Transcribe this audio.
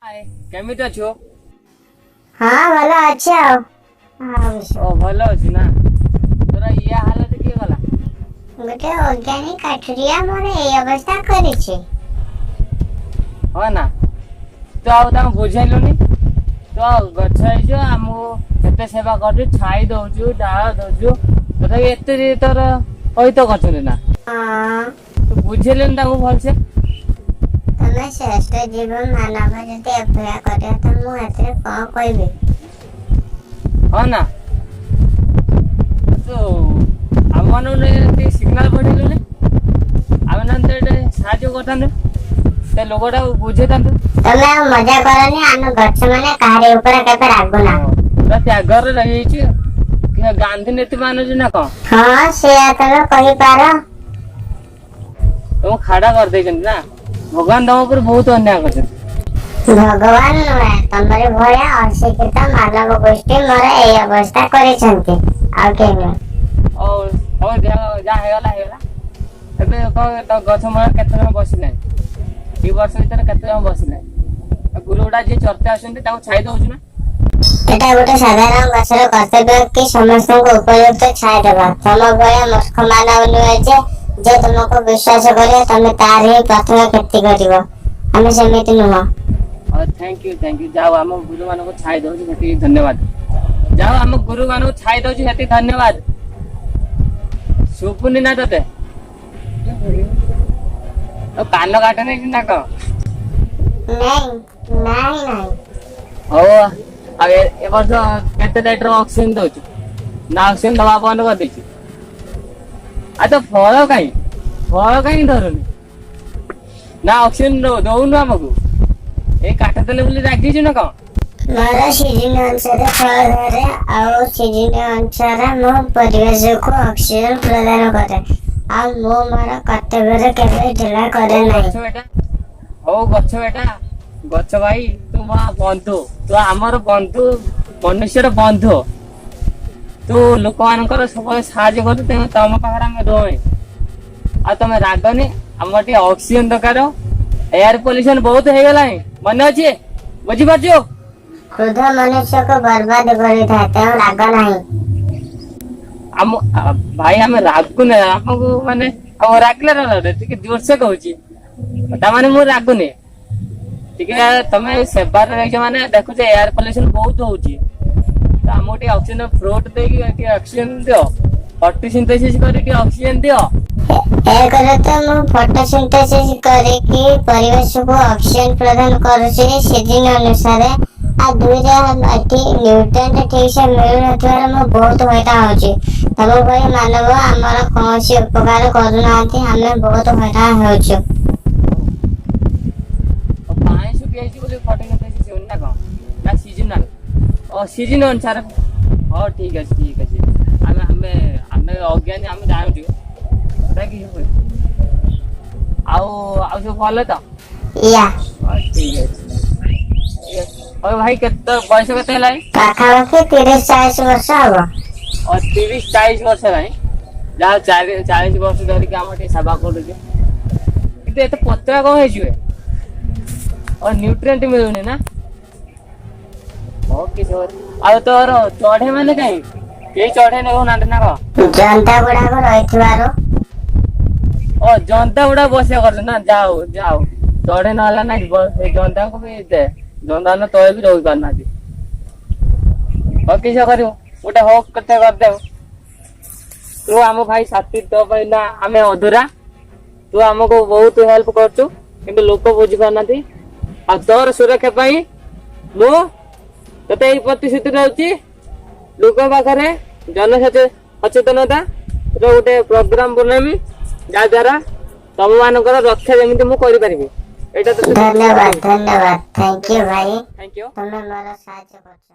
ହାଏ, କେମିତି ଅଛୁ? ହଁ, ଭଲ ଅଛି। ଆଉ ଆଉ ଓ, ଭଲ ଅଛି ନା? ତୋର ଇଏ ହାଲତ କିଏ କଲା? ଗୋଟେ ଅଜ୍ଞାନୀ କାଠୁରିଆ ମୋର ଏଇ ଅବସ୍ଥା କରିଛି। ହଁ ନା, ତୁ ଆଉ ତାଙ୍କୁ ବୁଝେଇଲୁନି? ତୁ ଆଉ ଗଛ ହେଇଛୁ, ଆମକୁ କେତେ ସେବା କରୁଛୁ, ଛାଇ ଦଉଛୁ, ଡାଳ ଦଉଛୁ, ତଥାପି ଏତେ ତୋର ଅହିତ କରୁଛନ୍ତି ନା? ହଁ। ତୁ ବୁଝେଇଲୁନି ତାଙ୍କୁ ଭଲସେ? ତମେ ଶ୍ରେଷ୍ଠ ଜୀବ ମାନବ ଯଦି ଏଭଳିଆ କରିବ, ତ ମୁଁ ଏଥିରେ କଣ କହିବି? ହଁ ନା, ତୁ ଆମମାନଙ୍କୁ ଟିକେ ସିଗ୍ନାଲ ପଠେଇଲୁନି, ଆମେ ନହେଲେ ଟିକେ ସାହାଯ୍ୟ କରିଥାନ୍ତୁ, ସେ ଲୋକଟାକୁ ବୁଝେଇଥାନ୍ତୁ। ତମେ ଆଉ ମଜା କରନି। ଆମେ ଗଛ ମାନେ କାହାରି ଉପରେ କେବେ ରାଗୁନା। ପୁରା ତ୍ୟାଗରେ ରହିଯାଇଛି, ଗାନ୍ଧୀ ନୀତି ମାନୁଛୁ ନା କଣ? ହଁ, ସେୟା ତମେ କହିପାର। ତମକୁ ଖାଡା କରିଦେଇଛନ୍ତି ନା? ଭଗବାନ ତମ ଉପରେ ବହୁତ ଅନ୍ୟାୟ କରିଛନ୍ତି। ଭଗବାନ ନୁହେଁ, ତମରି ଭଳିଆ ଅଶିକ୍ଷିତ ମାନବ ଗୋଷ୍ଠୀ ମୋର ଏଇ ଅବସ୍ଥା କରିଛନ୍ତି, ଆଉ କେହି ନୁହେଁ। ହଉ ହଉ, ଯାହା ହେଇଗଲା ହେଇଗଲା। ଏବେ କଣ ତ ଗଛ ମୂଳରେ କେତେ ଜଣ ବସିଲେଣି? 2 ବର୍ଷ ଭିତରେ କେତେ ଜଣ ବସିଲେଣି? ଆଉ ଗୁରୁ ଗୁଡା ଯିଏ ଚର୍ଚ୍ଚା ଆସୁଛନ୍ତି, ତାଙ୍କୁ ଛାଇ ଦଉଛୁ ନା? ଏଟା ଗୋଟେ ସାଧାରଣ ଗଛର କର୍ତ୍ତବ୍ୟ କି ସମସ୍ତଙ୍କୁ ଉପଯୁକ୍ତ ଛାଇ ଦେବା। ତମ ଭଳିଆ ମୂର୍ଖ ମାନବ ନୁହେଁ ଯେ ଯେ ତୁମକୁ ବିଶ୍ୱାସ କରିବ, ତମେ ତାର ହିଁ ପ୍ରଥମେ କ୍ଷତି କରିବ। ଆମେ ସେମିତି ନୁହଁ। ହଉ, thank you, thank you. ଯାଉ, ଆମ ଗୁରୁ ମାନଙ୍କୁ ଛାଇ ଦଉଛି, ସେତିକି ଧନ୍ୟବାଦ। ଯାଉ, ଆମ ଗୁରୁ ମାନଙ୍କୁ ଛାଇ ଦଉଛି, ସେତିକି ଧନ୍ୟବାଦ। ଶୁଭୁନି ନା ତତେ? ଆଉ କାନ କାଟନି ନା କଣ? ନାଇଁ ନାଇଁ ନାଇଁ। ହଉ, ଆଉ ଏ ବର୍ଷ କେତେ ଲିଟର ଅକ୍ସିଜେନ ଦଉଛୁ ନା ଅକ୍ସିଜେନ ଦବା ବନ୍ଦ କରିଦେଇଛୁ? ଆଉ ତ ଫଳ କାହିଁ, ଫଳ କାହିଁ ଧରୁନି ନା ଅକ୍ସିଜେନ ଦଉନୁ ଆମକୁ? ଏଇ କାଠ ଦେଲେ ବୋଲି ରାଗିଛୁ ନା କଣ? ମୋର ସିଜିନ ଅନୁସାରେ ଫଳ ଧରେ, ଆଉ ସିଜିନ ଅନୁସାରେ ମୁଁ ପରିବେଶକୁ ଅକ୍ସିଜେନ ପ୍ରଦାନ କରେ, ଆଉ ମୁଁ ମୋର କର୍ତ୍ତବ୍ୟରେ କେବେ ଢିଲା କରେ ହଉ। ନାହିଁ। ଗଛ ବେଟା, ହଉ ଗଛ ବେଟା, ଗଛ ଭାଇ, ତୁ ମୋ ବନ୍ଧୁ, ତୁ ଆମର ବନ୍ଧୁ, ମନୁଷ୍ୟର ବନ୍ଧୁ। ତୁ ଲୋକମାନଙ୍କର ସବୁବେଳେ ସାହାଯ୍ୟ କରୁ, ତେଣୁ ତମ ପାଖରେ ଆମେ ରହେ। ଆଉ ତମେ ରାଗନି, ଆମର ଟିକେ ଅକ୍ସିଜେନ ଦରକାର। ଏୟାର ପଲ୍ୟୁସନ ବହୁତ ହେଇଗଲାଣି, ମନେ ଅଛି? ବୁଝିପାରୁଛୁ? କ୍ରୋଧ ମନୁଷ୍ୟକୁ ବର୍ବାଦ କରିଥାଏ, ତେଣୁ ରାଗ ନାହିଁ। ଆମ ଭାଇ, ଆମେ ରାଗୁନେ। ଆମକୁ ମାନେ ଆଉ ରାଗିଲେ ନା ଟିକେ ଜୋରସେ କହୁଛି, ତାମାନେ ମୁଁ ରାଗୁନି। ଟିକେ ତମେ ସେବାରେ ରହିଛ, ମାନେ ଦେଖୁଛ ଏୟାର ପଲ୍ୟୁସନ ବହୁତ ହଉଛି, ତ ଆମକୁ ଟିକେ ଅକ୍ସିଜେନ ଫ୍ରୁଟ ଦେଇକି ଟିକେ ଅକ୍ସିଜେନ ଦିଅ, ଫଟୋସିନ୍ଥେସିସ୍ କରି ଟିକେ ଅକ୍ସିଜେନ ଦିଅ। ଏକରେ ତ ମୁଁ ଫଟୋସିନ୍ଥେସିସ୍ କରିକି ପରିବେଶକୁ ଅକ୍ସିଜେନ ପ୍ରଦାନ କରୁଛି ସିଜିନ ଅନୁସାରେ, ଆଉ ଦୁଇରେ ଏଠି ନ୍ୟୁଟ୍ରିଏଣ୍ଟ ଠିକ ସେ ମିଳୁନଥିବାରୁ ମୁଁ ବହୁତ ହଇରାଣ ହଉଛି। ତମ ଭଳି ମାନବ ଆମର କୌଣସି ଉପକାର କରୁନାହାନ୍ତି, ଆମେ ବହୁତ ହଇରାଣ ହେଉଛୁ। ଆଉ ପାଣି ଶୁଖି ଯାଇଛି ବୋଲି ଫଟୋସିନ୍ଥେସିସ୍ ହଉନି ନା କଣ? ନା ସିଜନାଲ? ଓ, ସିଜନ ଅନୁସାରେ। ହଉ, ଠିକ ଅଛି, ଠିକ ଅଛି। ଆମେ ଆମେ ଆମେ ଅଜ୍ଞାନୀ, ଆମେ ଜାଣୁଛୁ ସେଟା କି ହୁଏ। ଆଉ ଆଉ ସବୁ ଭଲ ତ? ୟା। ହଁ, ଠିକ ଅଛି, ଠିକ ଅଛି। ହଉ ଭାଇ, କେତେ ବୟସ କେତେ ହେଲାଣି? ପାଖାପାଖି 30-40 ବର୍ଷ ହବ। ଓ, 30-40 ବର୍ଷ ହେଲାଣି। ଯାହା 40 ବର୍ଷ ଧରିକି ଆମର ଟିକେ ସେବା କରୁଛୁ, କିନ୍ତୁ ଏତେ ପତଳା କଣ ହେଇଯିବେ? ଓ, ନ୍ୟୁଟ୍ରିଏଣ୍ଟ ମିଳୁନି ନା? ହଉ, କିଛି ହବନି। ଆଉ ତୋର ଚଢେଇ ମାନେ କାହିଁ? କେହି ଚଢେଇ ନେଉନାହାନ୍ତି ନା କଣ? ଜନ୍ତା ଗୁଡାକ ରହିଥିବାରୁ। ଓ, ଜନ୍ତା ଗୁଡା ବସିବା କରୁଛୁ ନା? ଯାଉ ଯାଉ, ଚଢେଇ ନହେଲା ନାଇଁ, ସେଇ ଜନ୍ତାଙ୍କୁ ବି ଦେ। ଜନ୍ତା ମାନେ ତଳେ ବି ରହି ପାରୁନାହାନ୍ତି। ହଉ, କିସ କରିବୁ, ଗୋଟେ ହଉ କେତେ କରିଦେବୁ। ତୁ ଆମ ଭାଇ ସାଥୀ, ତୋ ପାଇଁ ନା ଆମେ ଅଧୁରା। ତୁ ଆମକୁ ବହୁତ ହେଲ୍ପ କରୁଛୁ, କିନ୍ତୁ ଲୋକ ବୁଝିପାରୁନାହାନ୍ତି। ଆଉ ତୋର ସୁରକ୍ଷା ପାଇଁ ମୁଁ ତତେ ଏଇ ପ୍ରତିଶ୍ରୁତି ଦଉଛି, ଲୋକ ପାଖରେ ଜନ ସଚେତନତା ର ଗୋଟେ ପ୍ରୋଗ୍ରାମ ବନେଇବି, ଯାହା ଦ୍ଵାରା ତମ ମାନଙ୍କର ରକ୍ଷା ଯେମିତି ମୁଁ କରିପାରିବି। ଏଇଟା ତତେ ଧନ୍ୟବାଦ, ଧନ୍ୟବାଦ, thank you ଭାଇ। Thank you. ତମେ ମୋର ସାହାଯ୍ୟ କରୁଛ।